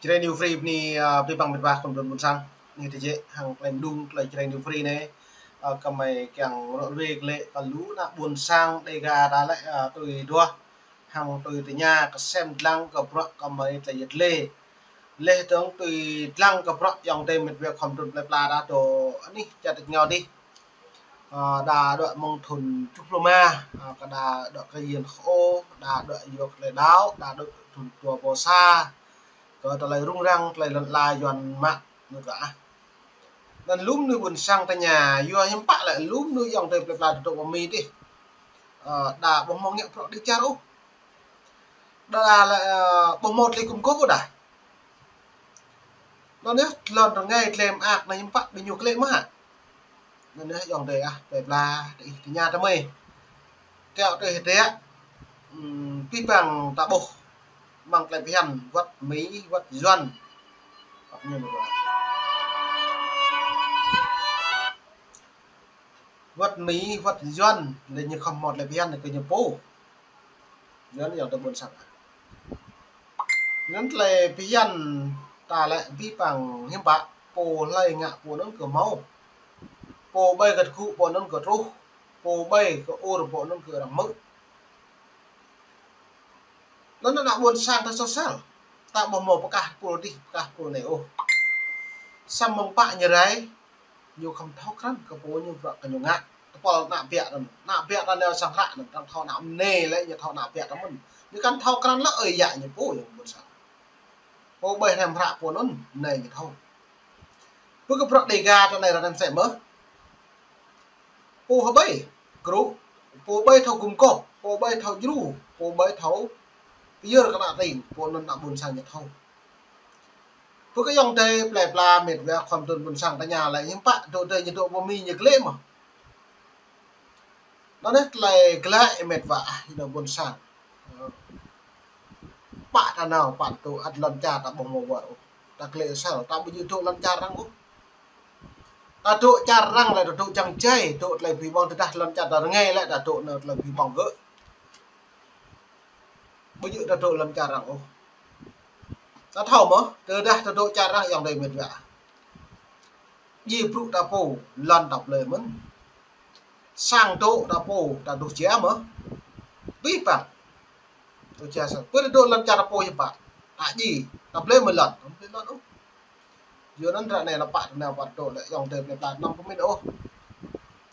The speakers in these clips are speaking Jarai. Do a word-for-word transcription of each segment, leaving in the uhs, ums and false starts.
Jrai New Free bơni, ơ, abih bang met wa khul mơdŭn ƀôn sang. Anai tơjĕ hăng tơlơi mơđung tơlơi Jrai New Free anai. Ơ, gơmơi kiăng ră ruai glaĭ kơ lu ană ƀôn sang Dega ta lĕ, ơ, tui duah hăng tui tơña kơsem lăng kơ bruă gơmơi tơlơi yet lĕ. Laih dơ̆ng tui lăng kơ bruă ayŏng adơi met wa khul mơdŭn plơi pla ta dŏ anih čar tač rơngiao adih. Ơ, đa dŏ mơ̆ng thun tơjuh pluh rơma, ơ, kơ đa dŏ kơ Yuan khô, đa dŏ yua kơ tơlơi đaŏ, đa dŏ thun dua rơbâo sa, kơ tơlơi rŭng răng, tơlơi lŏn ala Yuan mă, anŭn kơ ah. Anŭn lu mơnuih ƀôn sang tơña, yua hiư̆m pă lĕ lu mơnuih ayŏng adơi plơi pla dŏ pơ Mi adih. Ơ, đa ƀu hmâo ngă bruă đĭ čar ôh. Đa lĕ, ơ, ƀu hmâo tơlơi gum gôp ôh đa. Anŭn yơh, lŏn rơngai tơlơi mơak anai hiư̆m pă ƀing ñu klĕ mơ̆ hă. Anŭn yơh, ayŏng adơi ah, plơi pla, tơ ih tơña tơ mơi. Tiŏ tơ ih tiŏ, ưm, abih bang ta ƀuh, amăng tơlơi phiăn, wơ̆t Mi, wơ̆t Yuan. Wơ̆t Mi, wơ̆t Yuan, lĕ ñu khŏm hmâo tơlơi phiăn kơ ñu pô. Yuan ayŏng adơi ƀôn sang. Anŭn tơlơi phiăn ta lĕ abih bang hiư̆m pă, pô hlơi ngă pô anŭn kơ hmâo. Pô ƀai kơ tơgŭ pô anŭn kơ truh. Pô ƀai kơ ur pô anŭn kơ arăng hmư̆. Anŭn ană ƀôn sang ta soh sel. Ta ƀu hmâo pơkah pul adih, pơkah pul anai ôh. Samơ̆ mơ̆ng pă ñu rai, ñu khŏm thâo krăn kơ pô ñu bruă kơ ñu ngă. Tơpul ană biă anŭn, ană biă ta nao sang hră anŭn, arăng thâo ană mơnê lĕ ñu thâo ană biă ta mơ̆n. Ñu kăn thâo krăn lĕ ơi yă ñu pô ayŏng ƀôn sang. Pô ƀai hrăm hră pô anŭn, anai ñu thâo. Pơ kơ bruă Dega ta anai ră anai mơsĕ mơ̆. Pô hơbai, kru, pô ƀai thâo gum gôp, pô ƀai thâo djru, pô ƀai thâo pơyơr kơ ană tring, pô anŭn ană ƀôn sang ñu thâo. Pơ kơ ayŏng adơi plơi pla met wa khul mơdŭn ƀôn sang tơña lĕ hiư̆m pă, dŏ adơi ñu dŏ pơ Mi ñu klĕ mơ̆. Anŭn yơh tơlơi glaĭ met wa ah, ih dŏ ƀôn sang. Pă ta nao, pă dŏ ăt lŏn čar ta ƀu hmâo wơr ôh. Ta klĕ sel, ta ƀu djơ̆ dŏ lŏn čar arăng ôh. Ta dŏ čar arăng lĕ ta dŏ čang čai, dŏ tơlơi pơƀong tơdah lŏn čar ta rơngai lĕ ta dŏ nao tơlơi pơƀong gơ̆. Ƀu djơ̆ ta dŏ lŏn čar arăng ôh. Ta thâo mơ̆, tơdah ta dŏ čar arăng ayŏng adơi met wa. Djai brŭ ta pô, lŏn ta blơi mơ̆n. Sang dŏ ta pô, ta dŏ jia mơ̆. Abih bang. Dŏ jia sang. Pơ ta dŏ lŏn čar ta pô hiư̆m pă. Ta djai, ta blơi mơ̆ lŏn, ta blơi lŏn ôh. Yua anŭn ră anai lĕ pă ta nao pă dŏ lĕ ayŏng adơi plơi pla anăm pơmĭn ôh.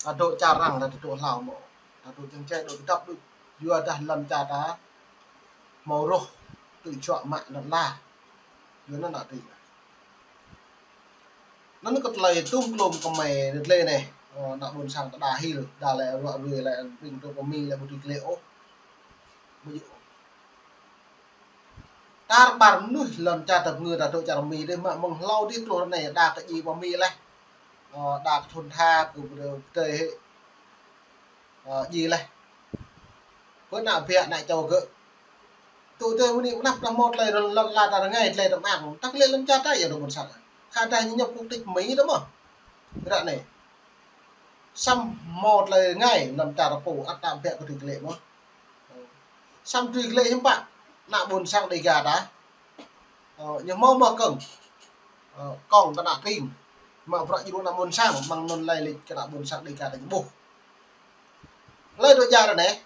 Ta dŏ čar arăng ta dŏ hlâo mơ̆. Ta dŏ čang čai dŏ tơdăp đôč. Yua dah lŏn čar ta hmâo rŏh tui čuă mă lŏn ala. Yua anŭn ană tring. Anŭn kơ tơlơi tum klôm kơ mơi rơtlê anai. Ơ, ană ƀôn sang ta đa hil, đa lĕ ră ruai lĕ ƀing dŏ pơ Mi lĕ ƀu dưi klĕ ôh. Ƀu djơ̆ ôh. Tar ƀar mơnuih lŏn čar ta pơngư ta dŏ čar Mi dih mă mơ̆ng hlâo dih truh ră anai đa kơ djai pơ Mi laih. Ơ, đa kơ thun tha kơ pơdơi hĕ. Ơ, djai laih. Pơ ană biă ană čô gơ̆. Tŭ tơi mơni mơnăp ta hmâo tơlơi lŏn, lŏn ala ta rơngai tơlơi ta mơak. Ta klĕ lŏn čar ta ayŏng adơi ƀôn sang. Khă dah ñu ñăp quốc tịch Mi ta mơ̆. Ră anai. Samơ̆ hmâo tơlơi rơngai lŏn čar ta pô ăt ta biă kơ tui klĕ mơ̆. Samơ̆ tui klĕ hiư̆m pă. Ană ƀôn sang Dega ta. Ơ, ñu hmâo mơ̆ kơ̆ng. Ơ, kơ̆ng kơ ană tring. Mă bruă djru ană ƀôn sang, mơ̆ng anŭn lai lĕ kơ ană ƀôn sang Dega ta ñu ƀuh. Hlơi dŏ čar anai.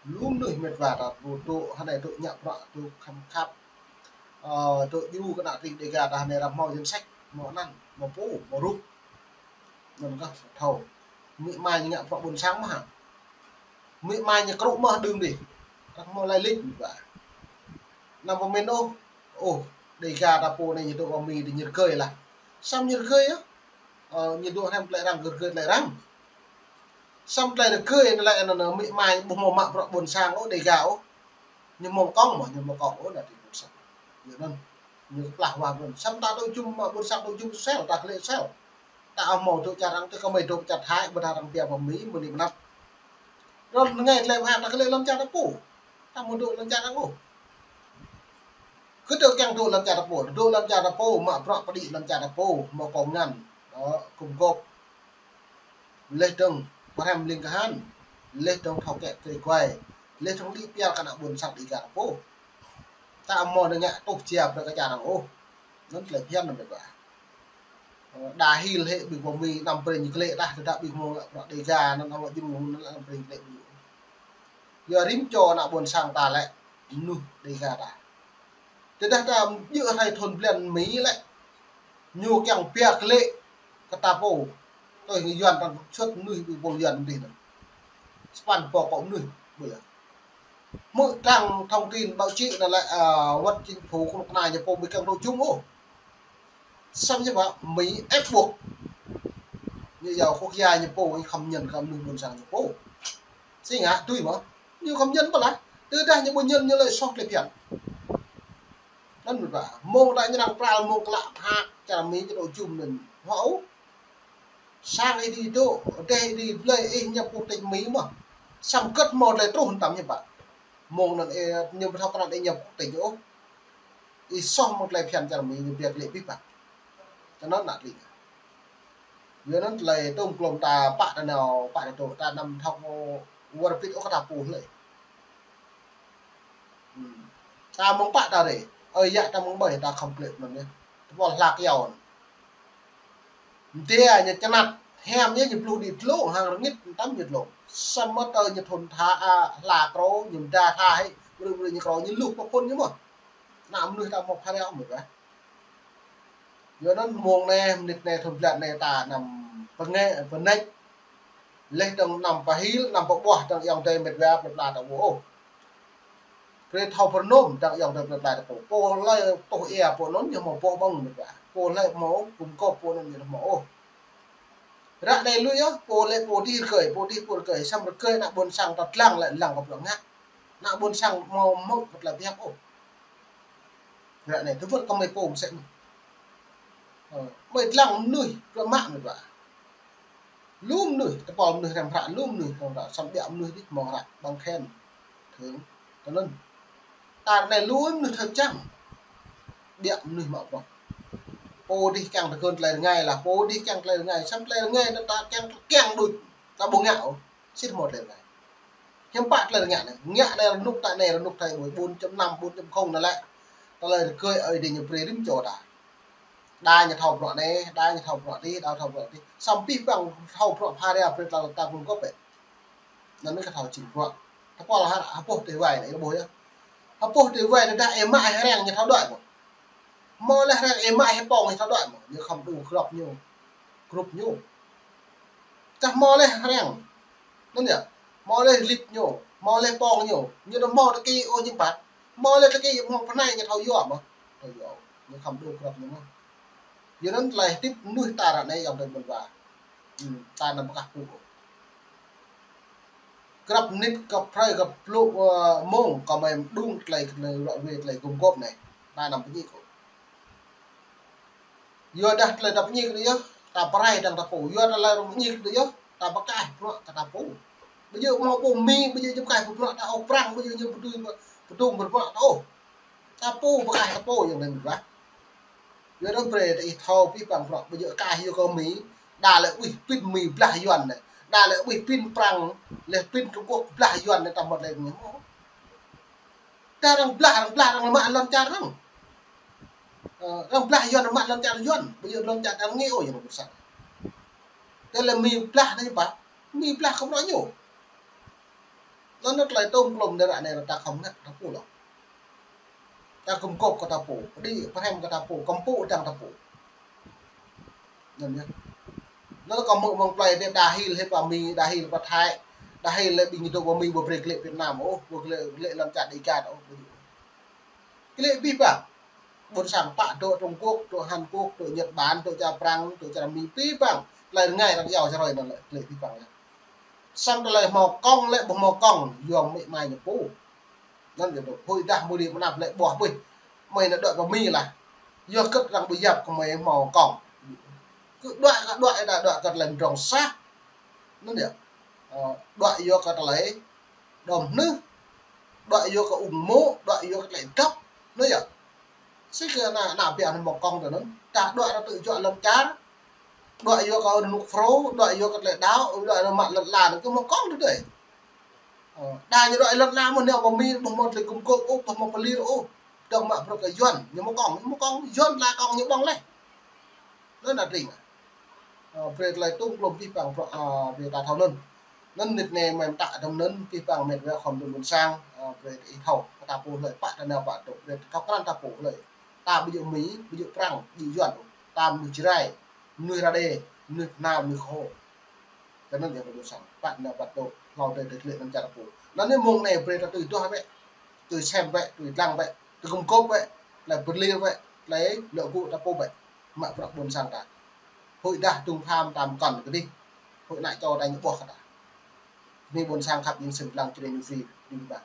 Lu mơnuih met wa ta dŏ, dŏ, hơnai dŏ ngă bruă, dŏ khăm khăp. Ơ, dŏ djru kơ ană tring Dega ta hơnai arăng hmâo danh sách, hmâo anăn, hmâo pô, hmâo rup. Anŭn kah thâo. Amĭ ama ñu ngă bruă ƀôn sang mơ̆ hă. Amĭ ama ñu kru mơ̆ đưm dih. Arăng hmâo lai lĕ mĭ wa. Anăm pơmĭn ôh. Ôh, Dega ta pô anai ñu dŏ pơ Mi dih ñu rơgơi lah. Samơ̆ ñu rơgơi yơh. Ơ, ñu dŏ hrăm tơlơi arăng, rơgơi tơlơi arăng. Samơ̆ tơlơi rơgơi anŭn lĕ anŭn amĭ ama ñu ƀu hmâo mă bruă ƀôn sang ôh, Dega ôh. Ñu hmâo kơ̆ng mơ̆, ñu hmâo kơ̆ng ôh, ană tring ƀôn sang. Yua anŭn. Ñu kơplah wa mơ̆n. Samơ̆ ta dŏ jum mă ƀôn sang dŏ jum sel, ta klĕ sel. Ta hmâo dŏ čar arăng, tơ kơ mơi dŏ čar Thái, ƀôdah arăng pia pơ Mi, mơni mơnăp. Ră anai tơlơi mơak ta klĕ lŏn čar ta pô. Ta ƀu dŏ lŏn čar arăng ôh. Kơ dŏ kiăng dŏ lŏn čar ta pô, dŏ lŏn čar ta pô, mă bruă pơđĭ lŏn čar ta pô, hmâo kơ̆ng ngăn. Ơ, gum gôp. Laih dơ̆ng, pơhrăm ling kahan. Laih dơ̆ng thâo kĕ tơlơi guai. Laih dơ̆ng đĭ pial kơ ană ƀôn sang Dega ta pô. ta mơ̆ ngă tuh jia brơi kơ čar arăng ôh. Anŭn tơlơi phiăn anŭn mĕt wa. Ơ, đa hil hĕ ƀing pơ Mi anăm brơi ñu klĕ tah, tơdah ƀing mơ̆ ngă prăk Dega anŭn, anăm jing anăm brơi ñu klĕ ƀing ñu. Yua rĭm čô ană ƀôn sang ta lĕ mơnuih Dega ta. Tơdah ta djơ̆ hrơi thun blan Mi lĕ, ñu kiăng pia klĕ kơ ta pô. Tui Yuan ta sut mơnuih ƀing pô Yuan mơdih anŭn. Spăn pô kơ mơnuih ƀu yơh. Hmư̆ trang thông tin báo chí anŭn lĕ, ơ, wăt chính phủ kơnuk kơna ñu pô ƀu kiăng dŏ jum ôh. Samơ̆ ñu pă Mi ép buộc. Ñu yua quốc gia ñu pô, ñu khăm nhân kơ mơnuih ƀôn sang ñu pô. Si ngă tui mơ̆. Ñu khăm nhân pơlah. Tơdah ñu ƀu nhân ñu lĕ soh tơlơi phiăn. Anŭn mơ̆n pă. Mơ̆ng ta ñu năng pral mơ̆ng klă hă čar Mi ñu dŏ jum anŭn. Hŏ. Sang ih đi dŏ, dêh ih đi blơi ih ñăp quốc tịch Mi mơ̆. Samơ̆ kơ̆t mơ̆ tơlơi truh tăm ñu pă. Mơ̆ng anŭn ih, ñu ƀu thâo krăn ih ñăp quốc tịch ôh. Ih soh mơ̆ng tơlơi phiăn čar Mi ñu pia klĕ pih pă. Tơ anŭn ană tring. Yua anŭn tơlơi tôm klôm ta pă ta nao, pă ta dŏ, ta anăm thâo wơr bĭt ôh kơ ta pô hlơi. Hmm. Ta mơ̆ng pă ta rai. Ơi yă ta mơ̆ng ƀơi ta khăm klĕ anŭn yơh. Tơpul hlak yua anŭn. Mơdia ñu čơnăt, hiam ñu, ñu pluh đĭ tlông, hăng rơngit tăm ñu tlông. Samơ̆ tơ ñu thun tha, a, hla krô, ñu mơda tha hĕ, brơi brơi ñu krô, ñu luh pơ phŭn ñu mơ̆. Ană mơnuih ta mơ̆ phara mơ̆ ƀă. Yua anŭn mơ̆ng anai, mơnit anai, thun blan anai ta anăm pơnge-, pơneč. Leh dơ̆ng anăm pơhil, anăm pơƀuah dơ̆ng ayŏng adơi mĕt wa plơi pla ta ƀu ôh. Brơi thâo pơrơnŭm dơ̆ng ayŏng adơi plơi pla ta pô. Pô hlơi tuh ia pô anŭn ñu hmâo boh ƀơ̆ng mĕt wa. Pô hlơi hmâo gum gôp pô anŭn ñu hmâo ôh. Ră anai lui yơh, pô lĕ pô dih rơgơi, pô dih pô rơgơi, samơ̆ rơgơi ană ƀôn sang ta lăng lĕ lăng kơ bruă ngă. Ană ƀôn sang hmâo hmư̆ kơ tơlơi pơhiăp ôh. Ră anai tơwơ̆t kơ mơi pô mơsĕ anŭn. Ơ, mơi lăng mơnuih, bruă mă mĕt wa. Lu mơnuih, tơpul mơnuih răm hră, lu mơnuih răm hră, samơ̆ ƀiă mơnuih dih hmâo hră, bằng khen, thưởng, tơ anŭn. Ta ră anai lu mơnuih thâo čang, ƀiă mơnuih mă bruă. Pô dih kiăng tơgŭn tơlơi rơngai lah, pô dih kiăng tơlơi rơngai, samơ̆ tơlơi rơngai anŭn ta kiăng, kiăng đôč, ta ƀu ngă ôh, sĭt hmâo tơlơi rơngai. Hiư̆m pă tơlơi rơngai anai, ngă anai rơnŭk ta anai rơnŭk ta ƀu bốn chấm năm, bốn chấm không anŭn lĕ, tơlơi rơgơi Ơi Adai ñu brơi rĭm čô ta. Đa ñu thâo bruă anai, đa ñu thâo bruă dih, đa thâo bruă dih. Samơ̆ pih păng thâo bruă phara brơi ta, ta gum gôp ĕ. Anŭn anai kơ thâo jing bruă. Tơpul ha, ha boh tơwai anai, ih ƀuh yơh. Ha boh tơwai anai dah ih mă ih răng ñu thâo đuaĭ mơ̆. Hmâo leh răng ih mă ih pŏng ih thâo đuaĭ mơ̆. Ñu khăm đu grup ñu. Grup ñu. Tah hmâo leh răng. Anŭn yơh. Hmâo leh lip ñu. Hmâo leh pŏng ñu. Ñu anŭn hmâo tơki ôh jing păt. Hmâo leh tơki hmâo pơnai ñu thâo yua mơ̆. Thâo yua. Ñu khăm đu grup ñu mơ̆. Yua anŭn tơlơi hơdip mơnuih ta ră anai ayŏng adơi ƀôn wa. Hmm, ta anăm pơkah pŭ ôh. Grăp mơnit, grăp hrơi, grăp pluh, ơ, mông, kơ mơi mơđung tơlơi, tơlơi ruă ruê, tơlơi gum gôp anai. Ta anăm pơñik ôh. Yua dah tơlơi ta pơñik anai yơh, ta pơrai dơ̆ng ta pô. Yua tơlơi rơ̆ng pơñik anai yơh, ta pơkaih bruă kơ ta pô. Ƀu djơ̆ hmâo pô Mi, ƀu djơ̆ ñu pơkaih bruă ta ôh, Prăng, ƀu djơ̆ ñu pơtui, pơtŭng bruă ta ôh. Ta pô pơkaih ta pô ayŏng adơi mĕt wa. Yua anŭn brơi ta ih thâo pih păng bruă, ƀu djơ̆ kaih yua kơ Mi, đa lĕ ƀuih pin Mi blah Yuan anai. Đa lĕ ƀuih pin Prăng, leh pin Trung Quốc blah Yuan anai ta mơ̆t lĕ Mi. Tơdah arăng blah, arăng blah, arăng mă lŏn čar arăng. Ơ, arăng blah Yuan, arăng mă lŏn čar Yuan. Ƀu djơ̆ lŏn čar arăng ngă ôh, ayŏng adơi ƀôn sang. Tơdah lĕ Mi blah anai pă, Mi blah kơ bruă ñu. Anŭn anai tơlơi tôm klôm đe ră anai ta khăm ngă, ta pô lŏ. Ta gum gôp kơ ta pô, pơđĭ pơhrăm kơ ta pô, kăm pŭ dơ̆ng ta pô. Anŭn yơh. Anŭn kơ mơ̆ng, mơ̆ng plơi anai đa hil hĕ pơ Mi, đa hil pơ Thái, đa hil lĕ ƀing dŏ pơ Mi ƀu brơi klĕ Việt Nam ôh, ƀu klĕ, klĕ lŏn čar Dega ôh. Klĕ pih păng. Ƀôn sang pă dŏ Trung Quốc, dŏ Hàn Quốc, dŏ Nhật Bản, dŏ čar Prăng, dŏ čar Mi pih păng. Tơlơi rơngai arăng iâu čar hrơi anŭn lĕ klĕ pih păng lĕ. Samơ̆ tơlơi hmâo kông lĕ ƀu hmâo kông, yua mĕ mai ñu pô. Anŭn yơh dŏ. Huĭ dah mơ̆ đĭ mơnăp lĕ ƀuah ƀuih. Mơi anŭn đuaĭ pơ Mi lah. Yua kơ arăng ƀu yap kơ mơi hmâo kông. Kơ đuaĭ, kơ đuaĭ, đa đuaĭ kơ tơlơi mdrŏng sah. Anŭn yơh. Ơ, đuaĭ yua kơ tơlơi đom hnưh. Đuaĭ yua kơ ung mô̆, đuaĭ yua kơ tơlơi dŏp. Anŭn yơh. Sĭt kơ ană, ană ƀiă anŭn hmâo kông tơ anŭn. Tah đuaĭ arăng tŭ juă lŏn čar. Đuaĭ yua kơ rơnŭk Phrô, đuaĭ yua kơ tơlơi đaŏ, đuaĭ yua mă lŏn ala anŭn kơ hmâo kông tơdơi. Ơ, đa ñu đuaĭ lŏn ala mơ̆ nao pơ Mi ƀu hmâo tơlơi gum gôp ôh, ƀu hmâo pơlir ôh. Dong mă bruă kơ Yuan, ñu mă kông, ñu mă kông, Yuan la kông ñu ƀơ̆ng leh. Anŭn anai tring. Ơ, brơi tơlơi tŭ glŏm pih pang bruă, ơ, brơi ta thâo anŭn. Anŭn nit anai mơ̆ng ta đăm anŭn pih pang met wa khom dum ƀôn sang, ơ, brơi ih thâo, ta pô hlơi, pă ta nao pă tŭ, brơi ta kran ta pô hlơi. Ta ƀu djơ̆ Mi, ƀu djơ̆ Prang, ƀu djơ̆ Yuan, ta mơnuih Jrai, mơnuih Rađê, mơnuih Bơnao, mơnuih Kơho. Tơ anŭn yơh ƀôn sang, pă nao pă tŭ, hlâo tơlơi tơlĕ anŭn čar pô. Anŭn anai mơ̆ng anai brơi ta tui duah bĕ, tui sem bĕ, tui dlăng bĕ, tui gum gôp bĕ, tơlơi pơlir bĕ, tơlơi lŏ gŭ ta pô bĕ. Mă bruă ƀôn sang ta. Huĭ dah dŭng pham tam kăn kơdih. Huĭ ană čô ta ñu ƀuh kơ ta. Anai ƀôn sang khăp ƀing sĭn lăng čơđai ñu phi, đing ƀă.